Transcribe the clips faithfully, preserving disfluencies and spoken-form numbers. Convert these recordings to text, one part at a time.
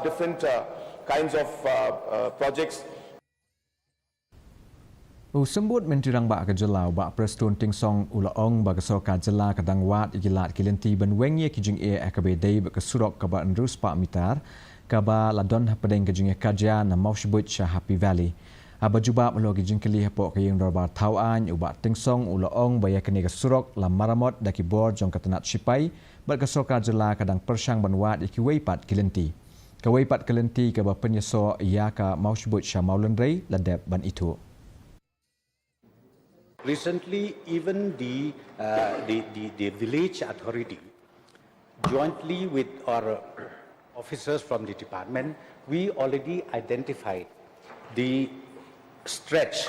different uh, kinds of uh, uh, projects. U Symbud Myntri Rangbah ka jylla, u Bah Prestone Tynsong, u la ong ba ka sorkar jylla ka dang wad ïa ki lad ki lynti ban weng ïa ki jingeh ha kaba ïadei bad ka surok kaba hynriew spah mitar kaba la don hapdeng ka jingïakajia na Mawshbuit sha Happy Valley. Haba jubab halor ki jingkylli hapoh ka ïing dorbar thaw aiñ, u Bah Tynsong u la ong ba ïa kane ka surok la maramot da ki bor jong ka tnat shipai bad ka sorkar jylla ka dang pyrshang ban wad ïa kiwei pat ki lynti. Kawei pat ka lynti kaba pynïasoh ïa ka Mawshbuit sha Mawlynrei la dep ban ithuh. Recently, even the, uh, the, the, the village authority, jointly with our officers from the department, we already identified the stretch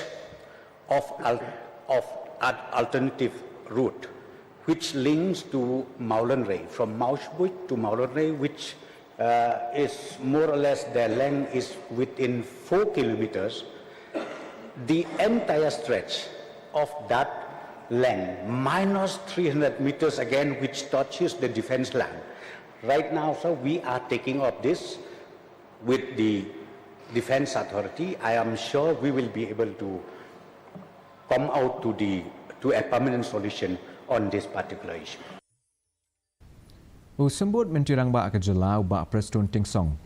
of, al- of an alternative route which links to Mawlynrei, from Mawshbuit to Mawlynrei, which uh, is more or less, their length is within four kilometers. The entire stretch of that length, minus three hundred meters again, which touches the defense land. Right now, sir, we are taking up this with the Defense Authority. I am sure we will be able to come out to the to a permanent solution on this particular issue. U Symbud Myntri Rangbah ka Jylla, u Bah Prestone Tynsong,